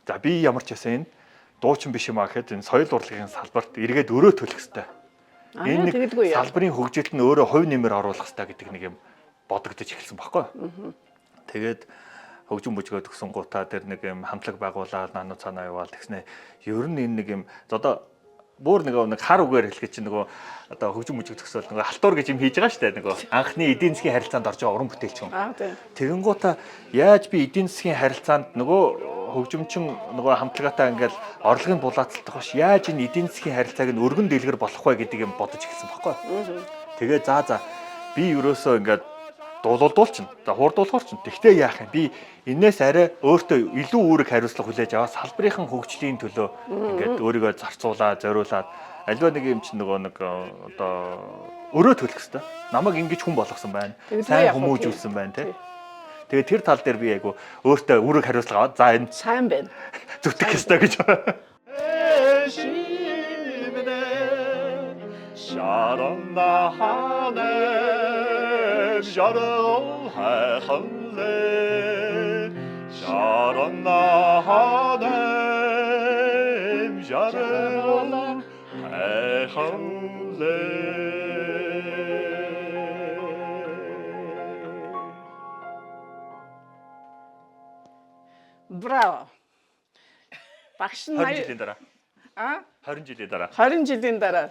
За, би ямар ч байсан энэ дуучин биш юм а гэхэд энэ соёл урлагийн салбарт эргээд өрөө төлөх хэвээр. Аа, Энэ нэг тэгэлгүй яа. салбарын хөгжилд нь өөрөө хувь нэмэр оруулах хэвээр гэдэг нэг юм бодогдож эхэлсэн баггүй. Тэгээд хөгжим бүжгээ төгсөн гутаа тэр нэг юм хамтлаг байгуулаад нану цаанаа яваал тэгснэ. Ер нь энэ нэг юм за одоо бүр нэг хар үгээр хэлэх чинь нөгөө одоо хөгжим бүжиг төгсөөл нөгөө халтур гэж юм хийж байгаа шүү дээ, нөгөө анхны эдийн засгийн харилцаанд орж байгаа уран бүтээлч хүн. Аа, тийм. Тэгэнгуутаа яаж би эдийн засгийн харилцаанд нөгөө хөгжимчин нөгөө хамтлагаатай ингээл орлогын булаацалдах биш, яаж энэ эдийн засгийн харилцааг нь өргөн дэлгэр болох вэ гэдэг юм бодож эхэлсэн баггүй. Тэгээ за би ерөөсөө ингээд дуулуулдуулчин. За, хурдуулахар чинь. Тэгтээ яах юм? Би энээс арай өөртөө илүү үүрэг хариуцлага хүлээж аваад салбарын хөгжлийн төлөө ингээд өөрийгөө зарцуулаад, зориулаад альва нэг юм чинь нөгөө нэг одоо өрөө төлөх хэвээр. Намайг ингэж хүн болгосон байна. Тэгэлгүй Сайн яах вэ? хүмүүжүүлсэн байна тий. Тэгээ тэр тал дээр би айгу өөртөө үүрэг хариуцлага аваад за энэ Сайн байна. зүтгэх ёстой гэж. Браво. Багш нь 20 жилийн дараа. А? 20 жилийн дараа. 20 жилийн дараа.